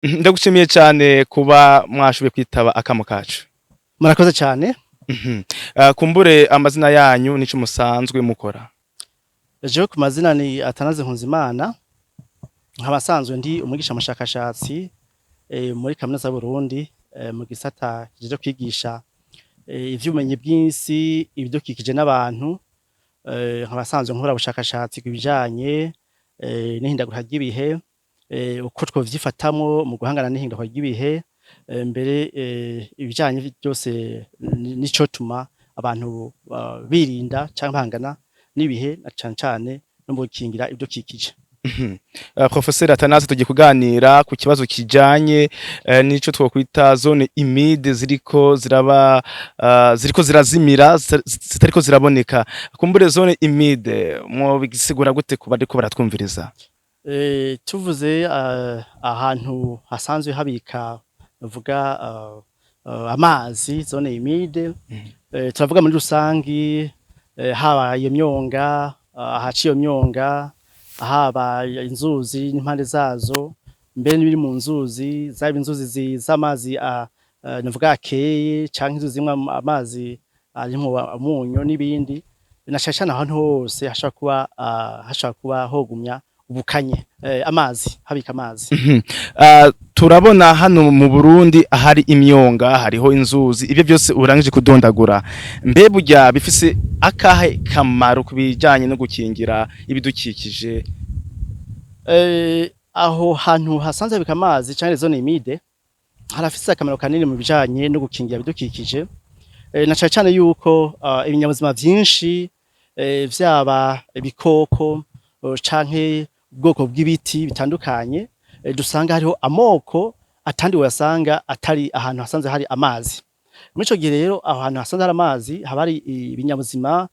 Ndagushimiye cyane kuba mwashoboye kwitaba akamo kacu. Murakoze cyane. Kumbure amazina yanyu nico musanzwe mukora? Jewe ku mazina ni Atanaze Nkunzimana, nkaba nsanzwe ndi umwigisha mushakashatsi muri Kaminuza y'Uburundi mu gisata kijejwe kwigisha ivy'ubumenyi bw'isi, ibidukikije n'abantu. Nkaba nsanzwe nkora ubushakashatsi ku bijanye n'ihindagurika ry'ibihe, uko twovyifatamwo mu guhangana n'ihindagurika ry'ibihe, mbere ibijanye byose n'icotuma abantu birinda canke bahangana n'ibihe, na cane cane no mu gukingira ibidukikije. Professeur Atanaze, tugiye kuganira ku kibazo kijanye nico twokwita zone humide ziriko ziraba ziriko zirazimira, zitariko ziraboneka. Kumbure zone humide mwobisigura gute kuba ariko baratwumviriza? Tuvuze ahantu hasanzwe habika uvuga amazi, zone humide, turavuga muri rusangi haba iyo myonga, ahaca iyo myonga, haba inzuzi n'impande zazo, mbere n'ibiri mu nzuzi, zaba inzuzi z'amazi navuga akeye canke inzuzi zirimwo amazi arimwo umunyu n'ibindi, na cane cane ahantu hose hashobora kuba hogumya ubukanye, amazi, habika amazi. Turabona hano mu Burundi ahari imyonga, hariho inzuzi, ibyo byose urangije kudondagura. Mbe burya bifise akahe kamaro ku bijanye no gukingira ibidukikije? Aho hantu hasanzwe habika amazi canke zone humide harafise akamaro kanini mu bijanye no gukingira ibidukikije, na cane cane yuko ibinyabuzima vyinshi, vyaba ibikoko canke ubwoko bw'ibiti bitandukanye, dusanga hariho amoko atandi woyasanga atari ahantu hasanzwe hari amazi. Muri ico gihe rero, aho hantu hasanzwe hari amazi haba hari ibinyabuzima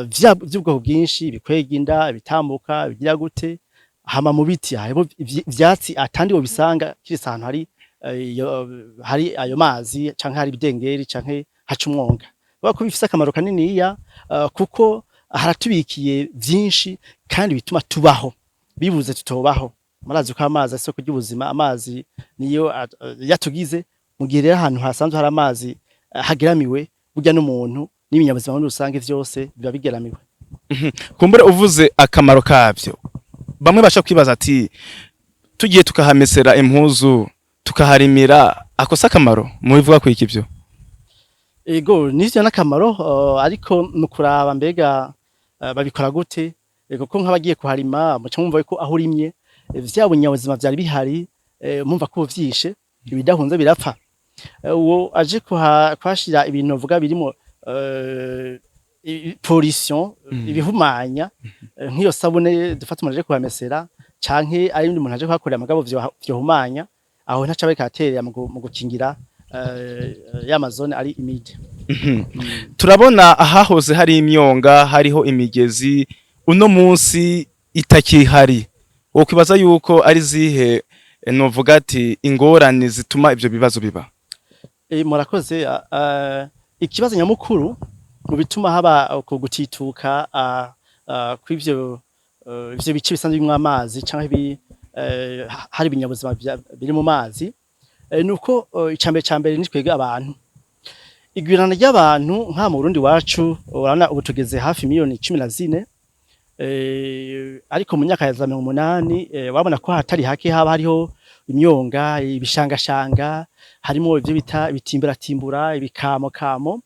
vy'ubwoko bwinshi, ibikwega inda, ibitambuka, ibigira gute. Hama mu biti hariho ivyatsi atandi wobisanga kiretse ahantu hari hari ayo mazi canke hari ibidengeri canke haca umwonga. Kubera ko bifise akamaro kaniniya, kuko haratubikiye vyinshi kandi bituma tubaho, bibuze tutobaho. Murazi ko amazi ari isoko ry'ubuzima, amazi niyo yatugize. Mu gihe rero ahantu hasanzwe hari amazi hageramiwe, burya n'umuntu n'ibinyabuzima muri rusange vyose biba bigeramiwe. Kumbure uvuze akamaro kavyo, bamwe basha kwibaza ati tugiye tukahamesera impuzu, tukaharimira, ako si akamaro? Mubivuga ko iki ivyo? Ego, nivyo n'akamaro, ariko ni ukuraba mbega babikora gute, kuko nk'abagiye kuharima muca mwumva ko aho urimye vya binyabuzima vyari bihari, mumva ko uvyishe, ibidahunze birapfa. Uwo aje kuhashira ibintu uvuga birimo pollution, ibihumanya, nk'iyo sabune dufata umuntu aje kuhamesera canke ari undi muntu aje kuhakorera mugabo vyohumanya, aho ntaco aba ariko araterera mu gukingira ya ma zone ari humide. Turabona ahahoze hari imyonga, hariho imigezi, uno munsi itakihari. Wokwibaza yuko ari zihe, novuga ati ingorane zituma ivyo bibazo biba? Murakoze. Ikibazo nyamukuru mu bituma haba uko gutituka kw'ivyo ivyo bice bisanzwe birimwo amazi canke hari ibinyabuzima biri mu mazi, nuko icambere cambere ni twebwe abantu. Igwirana ry'abantu nka mu Burundi wacu, urabona ubu tugeze hafi miliyoni 14, ariko mu myaka ya za 80 wabona ko hatari hake haba hariho imyonga, ibishangashanga, harimo ivyo bita ibitimbura, ibikamokamo.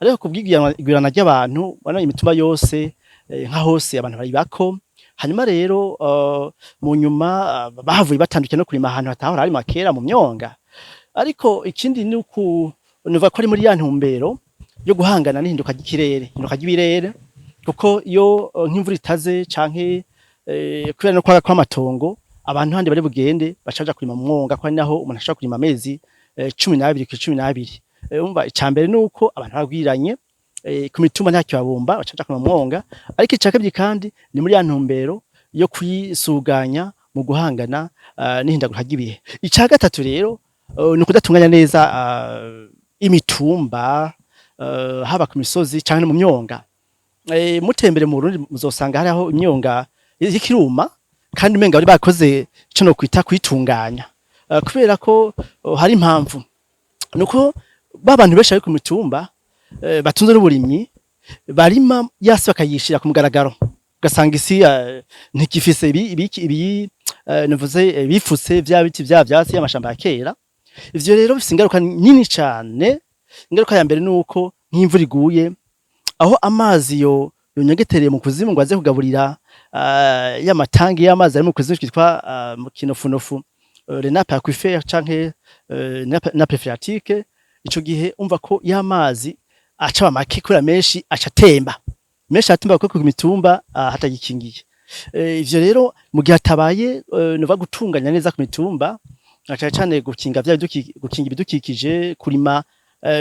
Ariko kubw'igwirana ry'abantu, ubona imitumba yose, nka hose abantu baribako. Hanyuma rero mu nyuma bahavuye batandukira no kurima ahantu hatahora harima kera mu myonga. Ariko ikindi ni uku nuvuga ko ari muri ya ntumbero yo guhangana n'ihinduka ry'ikirere, ihinduka ry'ibirere, kuko iyo nk'imvura itaze canke kubera no kwaga kw'amatongo, abantu handi bari bugende baca baja kurima mu mwonga, ko ari naho umuntu ashobora kurima amezi 12 kuri 12. Urumva icambere nuko abantu bagwiranye ku mitumba ntakibabumba, baca baja kurima mu mwonga. Ariko ica kabiri kandi ni muri ya ntumbero yo kwisuganya mu guhangana n'ihindagurika ry'ibihe. Ica gatatu rero ni ukudatunganya neza imitumba, haba ku misozi canke no mu myonga. Mutembere mu Burundi muzosanga hariho imyonga iriko iruma kandi umenga bari bakoze ico nokwita kuyitunganya. Kubera ko hari impamvu nuko ba bantu benshi bari ku mitumba, batunze n'uburimyi, barima yasi bakayishira ku mugaragaro, ugasanga isi ntikifise ibi ibiki ibi, navuze bifutse vya biti, vya vyatsi, y'amashamba ya kera. Ivyo rero bifise ingaruka nini cane. Ingaruka ya mbere nuko nk'imvura iguye, aho amazi yo yonyegetereye mu kuzimu ngo aze kugaburira ya matangi y'amazi ari mu kuzimu twitwa mu kinofunofu les nappes aquifères canke nappe phréatique, ico gihe umva ko ya mazi aca make kubera menshi aca atemba, menshi atemba kuko ku mitumba hatagikingiye. Ivyo rero mu gihe hatabaye nova gutunganya neza ku mitumba, na cane cane gukinga vya gukinga ibidukikije, kurima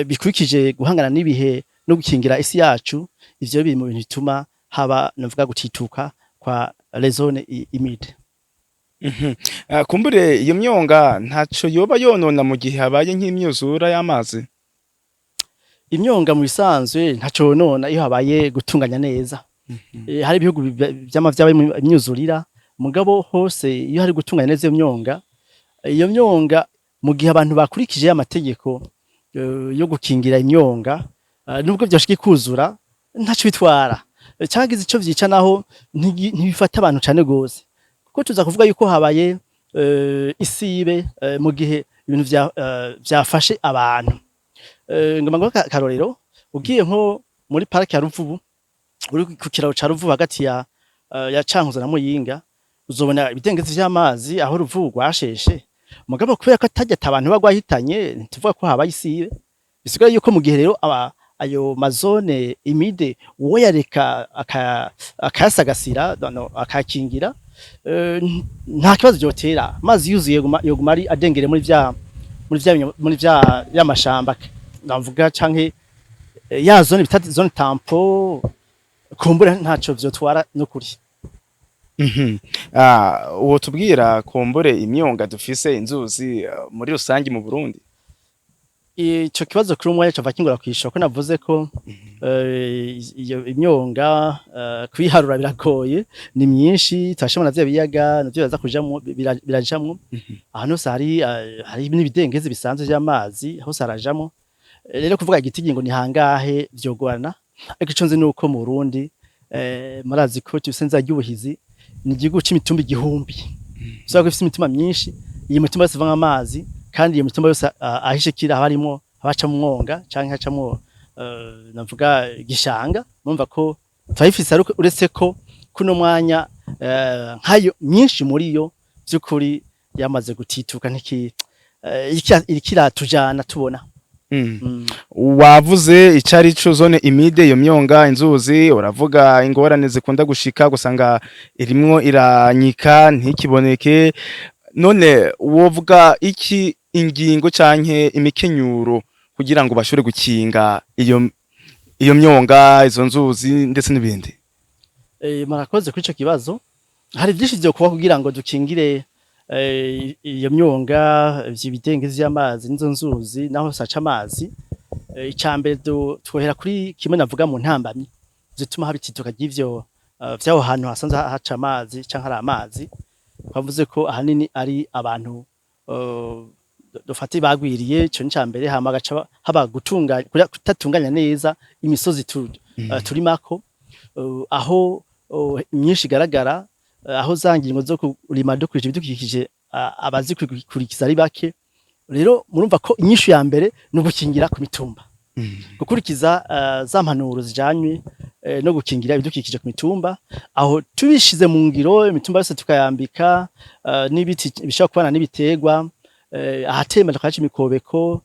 bikurikije guhangana n'ibihe no gukingira isi yacu, ivyo biri mu bintu bituma haba novuga gutituka kwa les zones humides. Kumbure iyo myonga ntaco yoba yonona mu gihe habaye nk'imyuzura y'amazi? Imyonga mu bisanzwe ntaco yonona iyo habaye gutunganya neza. Hari ibihugu vyama vyabaye imyuzurira, mugabo hose iyo hari gutunganya neza iyo myonga, iyo myonga mu gihe abantu bakurikije amategeko yo gukingira imyonga, nubwo vyoshika ikuzura ntaco bitwara. Canke ico vyica naho ntibifata abantu cane gose, kuko tuza kuvuga yuko habaye isibe mu gihe ibintu vyafashe abantu. Ngomba nguhe akarorero: ugiye nko muri parike ya Ruvubu, uri ku kiraro ca Ruvubu hagati ya Cankuzo na Muyinga, uzobona ibidengezi vy'amazi aho Ruvubu rwasheshe. Mugabo kubera ko atarya ata abantu bagwahitanye, ntituvuga ko habaye isibe. Bisigura yuko mu gihe rero ayo ma zones humides woyareka akayasagasira, no, akayakingira, nta kibazo vyotera. Amazi yuzuye yoguma ari adengere muri vya y'amashamba navuga canke ya zone bita zone tampon, kumbura ntaco vyotwara nukuri. Uwo tubwira kumbure imyonga dufise, inzuzi, muri rusangi mu Burundi? Ico kibazo kuri umwanya cava kingora kwishura, ko navuze ko iyo imyonga kuyiharura biragoye, ni myinshi. Turashobora na vya biyaga navyo biraza kujamwo, birajamwo ahantu hose hari n'ibidengezi bisanzwe vy'amazi, hose harajamwo. Rero kuvuga igitigi ngo ni hangahe vyogorana, ariko ico nzi nuko mu Burundi, murazi ko tufise inzira ry'ubuhizi, ni igihugu c'imitumba 1000, usanga ko ifise imitumba myinshi. Iyi mitumba yose ivamwo amazi, kandi iyo mitumba yose aho ishikira haba harimwo habaca mu mwonga canke hacamwo navuga igishanga. Murumva ko turayifise, ariko uretse ko kuno mwanya nkayo myinshi muri yo vy'ukuri yamaze gutituka, ntiki iriko iratujana tubona. Wavuze icari co zone humide, iyo myonga, inzuzi, uravuga ingorane zikunda gushika, gusanga irimwo iranyika ntikiboneke. None wovuga iki, ingingo canke imikenyuro kugira ngo bashobore gukinga iyo myonga, izo nzuzi ndetse n'ibindi? Murakoze kuri ico kibazo. Hari vyinshi vyokuba kugira ngo dukingire iyo myonga, ivyo bidengezi vy'amazi n'izo nzuzi naho saca amazi. Ica mbere, twohera kuri kimwe navuga mu ntambamyi zituma haba itituka ry'ivyo vy'aho hantu hasanzwe haca amazi canke hari amazi. Twavuze ko ahanini ari abantu dufate bagwiriye, ico ni mbere. Hama gaca haba gutunganya, kutatunganya neza imisozi turimako, aho myinshi igaragara, aho za ngingo zo kurima dukurikije ibidukikije abazikurikiza ari bake. Rero murumva ko inyishu ya mbere ni ugukingira ku mitumba, gukurikiza za mpanuro zijanywe no gukingira ibidukikije ku mitumba. Aho tubishize mu ngiro, imitumba yose tukayambika n'ibiti bishobora kubana n'ibiterwa, ahatemba tukahaca imikobeko,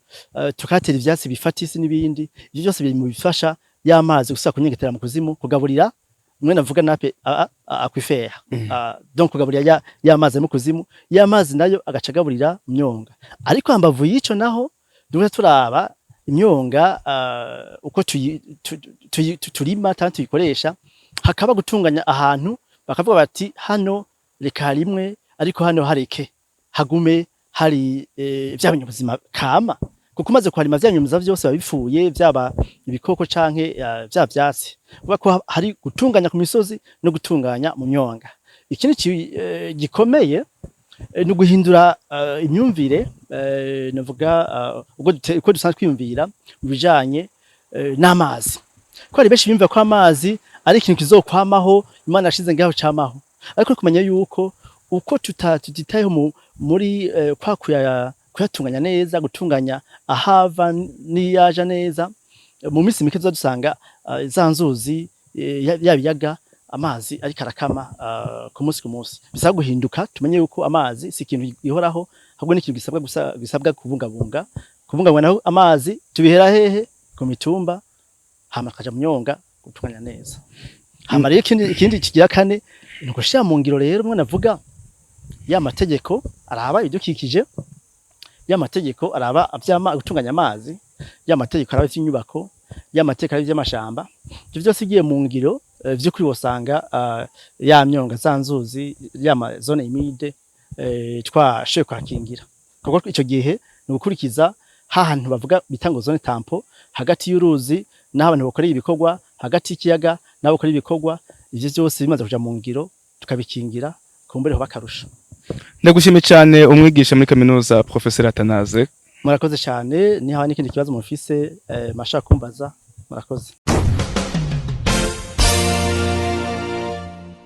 tukahatera ivyatsi bifata isi n'ibindi, ivyo byose biri mu bifasha y'amazi gusubira kunyengetera mu kuzimu, kugaburira mwe navuga nappe aquifère, donc kugaburira y'amazi mu kuzimu, y'amazi nayo agaca agaburira myonga. Ariko hambavu y'ico naho duhe turaba imyonga uko turima kandi tuyikoresha, hakaba gutunganya ahantu bakavuga bati hano reka harimwe, ariko hano hareke hagume hari vya binyabuzima kama, kuko umaze kuharima vya binyabuzima vyose biba bipfuye, vyaba ibikoko canke vya vyatsi. Kuvuga ko hari gutunganya ku misozi no gutunganya mu myonga. Ikindi gikomeye Ni uguhindura imyumvire, navuga uko dusanzwe twiyumvira mu bijanye n'amazi, ko hari benshi biyumvira ko amazi ari ikintu kizokwamaho, Imana yashize ngaho camaho, ariko kumenya yuko uko tutitayeho muri kwa kuyatunganya neza, gutunganya ahava n'iyaja neza, mu minsi mike tuzadusanga za nzuzi, ya biyaga, amazi ariko arakama ku munsi ku munsi. Bisaba guhinduka, tumenye yuko amazi si ikintu gihoraho, ahubwo ni ikintu gisabwa gusa, gisabwa kubungabunga. Kubungabunga naho amazi tubihera hehe? Ku mitumba, hama akaja mu myonga, gutunganya neza. Hama rero ikindi kigira kane ni ugushira mu ngiro rero mwe navuga ya mategeko araba ibidukikije, ya mategeko araba gutunganya amazi, ya mategeko araba ivy'inyubako, ya mategeko araba ivy'amashamba. Ivyo vyose igiye mu ngiro, vy'ukuri wosanga ya myonga, za nzuzi, ya ma zone humide twashoboye kuhakingira, kuko ico gihe ni ugukurikiza hahantu bavuga bita ngo zone tampon, hagati y'uruzi n'aho abantu bakorera ibikorwa, hagati y'ikiyaga n'aho bakorera ibikorwa. Ivyo vyose bimaze kuja mu ngiro, tukabikingira, kumbure hoba akarusho. Ndagushimiye cyane, umwigisha muri kaminuza, Professeur Athanase. Murakoze cyane. Niba n'ikindi kibazo mufise, mashaka kumbaza, murakoze.